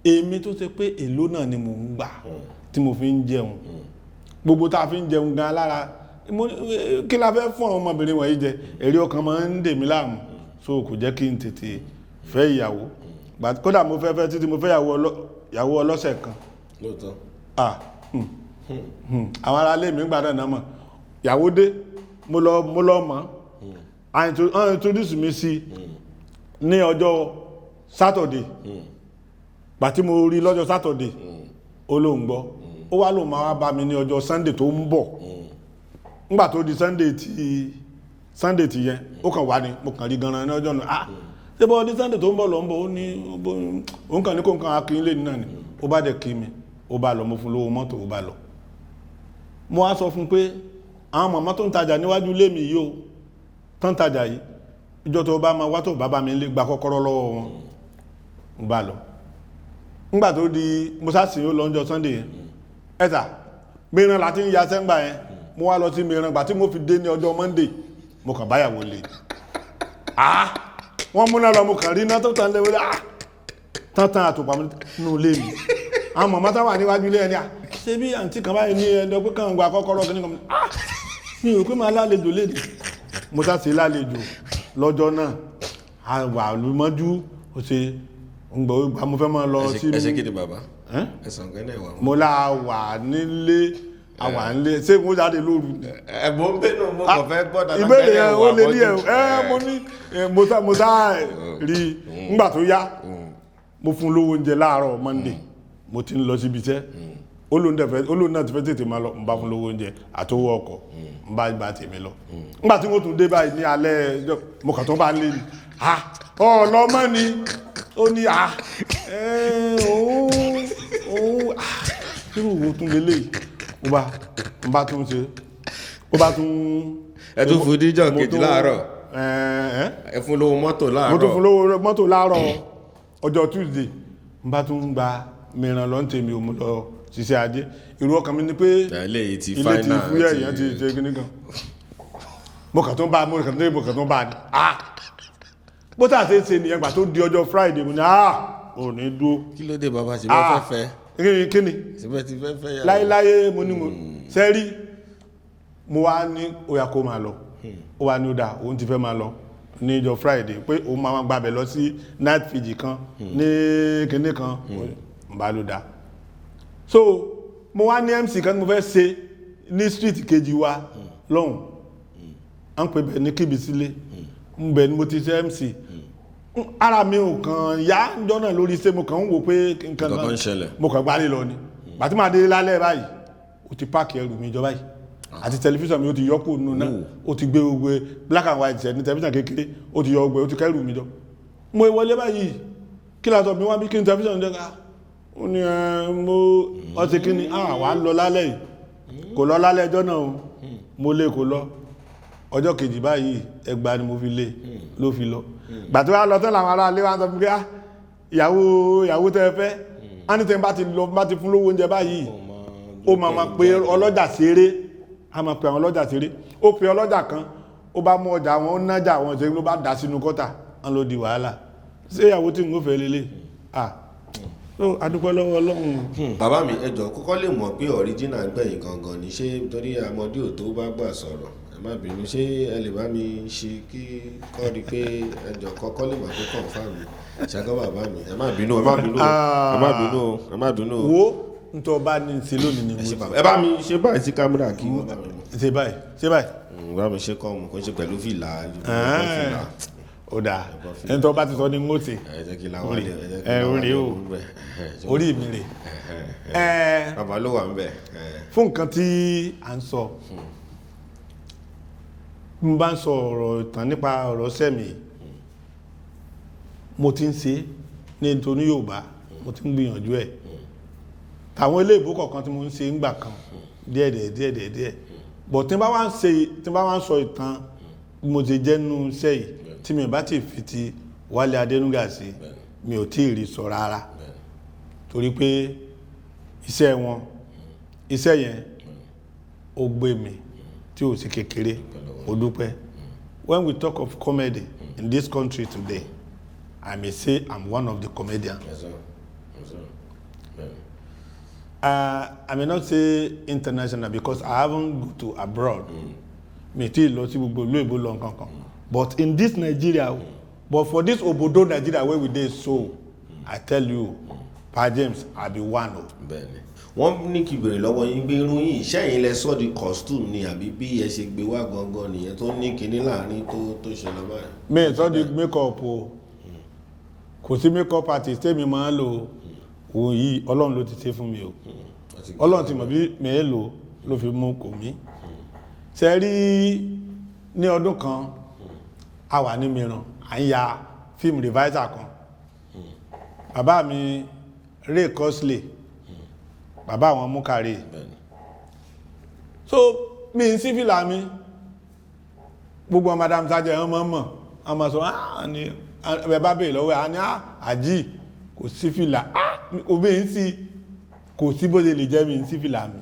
Èmi tó ṣe pé èló náà ni mò ń gbà tí mo fi ń jẹun, gbogbo tá a fi ń jẹun gan lára mo ní, kí la fẹ́ fún àwọn ọmọbìnrin wọ̀nyí jẹ? Èrè ọkàn máa ń dè mí láàmú, so kò jẹ́ kí n tètè fẹ́ ìyàwó. Kódà mo fẹ́ fẹ́ títí mo fẹ́ ìyàwó ọlọ́sẹ̀ kan. Lóòótọ́. Ah, Àwọn ará ilé mi ń gbà náà mọ̀. Ìyàwó dé, mo lọ mọ̀. Wọ́n introduce mi sí ní ọjọ́ Saturday. Gbà tí mo rí lọ́jọ́ Saturday, ó lóun gbọ́, ó wá lóun máa wá bá mi ní ọjọ́ Sunday tó ń bọ̀. Ńgbà tó di Sunday ti yẹn, ó kàn wá ní, mo kàn rí ganan ní ọjọ́ náà. Ah, ṣé bọ́ ní Sunday tó ń bọ̀ lọ ń bọ̀? Ó ní òun kàn ní kó nǹkan akin lé ní náà ni. Ó bá dẹ̀ kí mi, ó bá lọ. Mo fún lówó mọ́tò, ó bá lọ. Mo wá sọ fún pé àwọn màmá tó ń tajà níwájú ilé mi yìí o, tó ń tajà yìí, ìjọ tó bá máa wá, tó bá bá mi lé, gba kọ́kọ́rọ́ lọ́wọ́ wọn. Mo bá lọ. Ńgbà tó di musa sì ó lọ ọjọ́ Sunday yẹn, ẹ̀sà mìíràn láti ń ya sẹ́ngbà yẹn. Mo wá lọ sí mìíràn. Gbà tí mo fi dé ní ọjọ́ Monday, mo kàn báyàwó lé. Ah, wọ́n múná lọ, mo kàn rí iná tó tàn lé wọlé. Ah, tán tán àtùpà mi nínú ilé mi. Àwọn màmá táwọn wà níwájú ilé ẹni à ṣé bí àǹtí kan báyìí ní ẹni pé kàn gba kọ́kọ́rọ́ kí ní kan. Ah, mi ò pé máa lálejò léde. Mo sá sí lálejò lọ́jọ́ náà, a wà lùmọ́jú. Ó ṣe ń gbọ́ ìgbà mo fẹ́ máa lọ sí. Ẹ ṣe kéde bàbá. Ẹ́n? Ẹ sàn kẹ́ náà wà. Mo la wà nílé, a wà nílé. Ṣé mo jáde lóru ni? Ẹ̀bùn ń bínú, mo kàn fẹ́ gbọ́ dáadáa. Ìbéèrè yẹn ó lé mọ́jú. díẹ̀. Ẹ mo ní mo sá rí i. Ńgbà tó yá, mo fún un lówó oúnjẹ láàárọ̀ Monday. Mo ti ń lọ síbi iṣẹ́, ó lóun dẹ̀ fẹ́, ó lóun náà ti fẹ́ tètè máa lọ. N bá fún lówó oúnjẹ àtowó ọkọ̀, n bá gba tèmi lọ. Ńgbà tí mo tún dé báyìí ní alẹ́ ọjọ́, mo kàn tó bá lé ni. Ah, ọlọ́mọ ni. Ó ní ah, ẹ òun òun ah, irú wo tún lélẹ́yìí? Mo bá n bá tún ṣe, ó bá tún. Ẹ tún fún díjọ́ mo kejì láàárọ̀. Ẹ ẹ. Ẹ fún lówó mọ́tò láàárọ̀. Mo tún fún lówó mọ́tò láàárọ̀ ọjọ́ Tuesday. N bá tún gba mìíràn lọ́n tèmi ò mú lọ ṣiṣẹ́ ajé. Ìrú ọkàn mi ni pé ilé yìí ti ilé ti final. fúyẹ́, èèyàn ti ṣe kíní kan. Mo kàn tún bá, mo kàn tún bá ní. Ah, bó tà ṣe ṣe nìyẹn. Gbà tó di ọjọ́ Friday, mo ní ah, ò ní dúró. Kí ló dé bàbá? Ṣe bẹ́ẹ̀ Ah, fẹ́? Kíni kíni? Ṣe bẹ́ẹ̀ ti fẹ́ fẹ́ yàrá? Láyéláyé, mo ní mo sẹ́rí. Mo wá ní ó yá, kó máa lọ. Ó wá ní ó dáa, òun ti fẹ́ máa lọ ní ìjọ Friday, pé òun máa gbàbẹ̀ lọ sí night vigil kan ní kinní kan. N bá ló dáa. So mo wá ní MC kan tí mo fẹ́ ṣe ní street kejì wa lọ́hùn, à ń pè bẹ̀ ní Kíbísílé. Ń bẹ̀ ni mo ti ṣe MC. Ara mi ò kàn yá ńjọ́ náà lórí iṣẹ́. Mo kàn ń wò pé nǹkan Nǹkan kan ń ṣẹlẹ̀. Mo kàn gbálẹ̀ lọ ni. Bàtí màá dé lálẹ́ báyìí, ó ti pack ẹrù mi jọ báyìí àti tẹlifíṣàn mi. Ó ti yọ kúrò nínú náà, ó ti gbé gbogbo black and white ẹ̀ ní tẹlifíṣàn kékeré, ó ti yọ gbogbo ẹ̀, ó ti kẹ́rù mi jọ. Mo wọlé báyìí, kí la sọ mi wá bí? Kí ni tẹlifíṣàn jẹ́ ká? Ó ní ẹ mo ọtí kí ni. Ah, wàá lọ lálẹ́ yìí. Kò lọ lálẹ́ ẹjọ́ náà o. Mo lé, kò lọ. Ọjọ́ kejì báyìí, ẹgbàá ni mo fi lé ló fi lọ. Gbà tí wàá lọ tán, làwọn ará ilé wa sọ fún mi pé ah, ìyàwó ìyàwó tẹ́ ẹ fẹ́ á ní tẹ́ bá ti lọ, bá ti fún lówó oúnjẹ báyìí, ó máa ma pe ọlọ́jà ṣeré, á máa pe àwọn ọlọ́jà ṣeré. Ó pe ọlọ́jà kan, ó bá mú ọjà wọn, ó nájà wọn ṣe, ló bá dà sínú kọ́tà wọn, ló di wàhálà. Ṣé ìyàwó tí n kò fẹ́ lélẹ̀? Ah, so adúpẹ́ lọ́wọ́ Ọlọ́run. Bàbá mi, ẹ jọ̀ọ́, kọ́kọ́ lè mọ̀ pé original gbẹ̀yìn gangan ni. Ṣé torí àmọ́dé ò tó bá gbà sọ̀rọ̀, ẹ má bínú. Ṣé ẹ lè bá mi ṣe kí kọ́ rí pé ẹ jọ̀ọ́, kọ́kọ́ lè mọ̀ pé confirm mi ṣàgọ́? Bàbá mi, ẹ má bínú, ẹ má bínú, ẹ má bínú, ẹ má bínú. Wo ntọ́ bá ní ṣe lónìí ni Ẹ mo ṣe bàbá, ẹ bá mi ṣe báyìí sí kámẹ́rà kí wọ́n bá mi mọ̀. Ṣe báyìí, ṣe báyìí. Bá mi ṣe kọ́ mu kó ṣe pẹ̀lú fìlà, fìlà. Ó dáa, ẹni tó bá ti sọ ní ń ó ṣe. Ẹ jẹ́ kí láwálé, ẹ jẹ́ kí Ẹ, láwálé orí o. mú bẹ̀. Orí mi rè ẹ. Bàbá ló wà ń bẹ̀. Fún nǹkan tí à ń sọ, bí mo bá ń sọ ọ̀rọ̀ ìtàn nípa ọ̀rọ̀ sẹ́mi, mo ti ń ṣe ní nítorí Yorùbá, mo ti ń gbìyànjú ẹ̀. Tàwọn ilé ìbò kọ̀ọ̀kan tí mo ń ṣe ń gbà kan díẹ̀ díẹ̀ díẹ̀ díẹ̀ díẹ̀ bọ̀. Tí n bá wá ń ṣe, tí n bá wá ń sọ ìtàn bí mo ṣe jẹ́ nínú iṣẹ́ yìí, tí mi ò bá ti fi ti Wálé Adénúgà sí, mi ò tí ì rí sọ rárá, torí pé iṣẹ́ wọn, iṣẹ́ yẹn ó gbé mi tí ò sí kékeré. Mo dúpẹ́. When we talk of comedy in this country today, I may say I'm one of the comedians. Yes, sir. Yes, sir. Bẹ́ẹ̀ni. I may not say international because I haven't go to abroad. Mi tí lọ sí gbogbo ìlú èbó lọ nǹkan kan. But in this Nigeria, but for this obodo Nigeria wey we dey so, I tell you, Pa James, I be one o. Bẹ́ẹ̀ni, wọ́n ní kí béèrè lọ́wọ́ yín pé irun yìí, iṣẹ́ yín lẹ sọ di costume ni, àbí bí ẹ ṣe gbé wá gangan nìyẹn tó ní kinní láàrin tó ṣe lọ báyìí? Mi ì sọ di make up o. Kò sí make up artist tèmi máa ń lò ó. Òun yìí, Ọlọ́run ló ti ṣe fún mi o. Ọlọ́run ti mọ̀ bí mi ń lò ló fi mú kò mí. Ṣe rí, ní ọdún kan, a wà ní Mìíràn, à ń ya fíìmù reviser kan. Bàbá mi Ray Costley, bàbá àwọn Múkàrè. So mi ń sí fìlà mi, gbogbo ọmọ madam sajẹ wọn mọ̀ mọ̀ wọn mọ̀ sọ, ah, ní ẹ bá bèèrè lọ́wọ́ ẹ̀, á ní, ah, àjí kò sí fìlà, ah, kò bí ń sí, kò sí bó ṣe lè jẹ́ mi ń sí fìlà mi.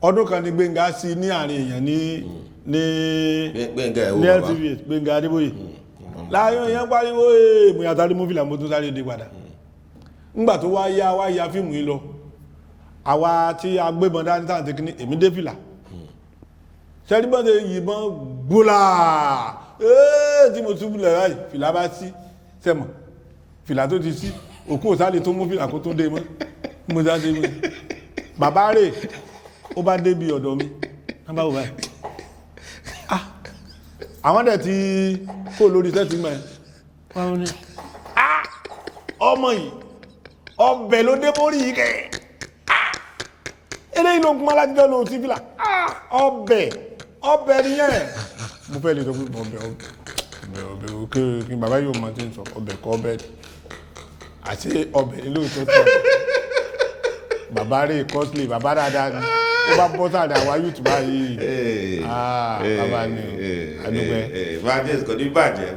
Ọdún kan ní Gbénga sí ní àárín èèyàn ní Gbẹ̀ngà ẹ̀ wo ní bàbá? LTV, Gbénga Adébóyè láàrin èèyàn pariwo, ee, mo yàtọ̀ mú fìlà, mo tún sáré dé padà. Ńgbà tó wá yá, wá ya fíìmù yìí lọ, àwa tí a gbébọn dání táwọn ti kíní, èmi dé fìlà. Sẹ́rí bọ́n ṣe yìnbọn gbólà, ee, tí mo tún lẹ̀ báyìí, fìlà bá sí. Sẹ́mọ̀ fìlà tó ti sí, òkú òsálè tó mú fìlà kó tó dé mọ́. Mo sá dé mọ́, bàbá rè ó bá débi ọ̀dọ̀ mi, wọ́n bá wò báyìí, ah, àwọn dẹ̀ ti kó lórí sẹ́ẹ̀tì mọ́ ẹ̀ wọ́n ní, ah, ọmọ yìí, ọbẹ̀ ló dé mórí yìí kẹ́. Ah, eléyìí ló ń kún alájíjọ́ lóhun sí fìlà. Ah, ọbẹ̀, ọbẹ̀ nìyẹn. Mo fẹ́ lè sọ pé ọbẹ̀, ọbẹ̀, ọbẹ̀ òkè kí bàbá yóò mọ tí ń sọ ọbẹ̀ kọ́, ọbẹ̀ àti ọbẹ̀ ní lóòótọ́ tó. Bàbá rè costly, bàbá dáadáa ni. Ó bá bọ́ sáà àwa youth báyìí, ah, bàbá ni o, àdúgbò ẹ̀. Evangelist, kò ní bàjẹ́.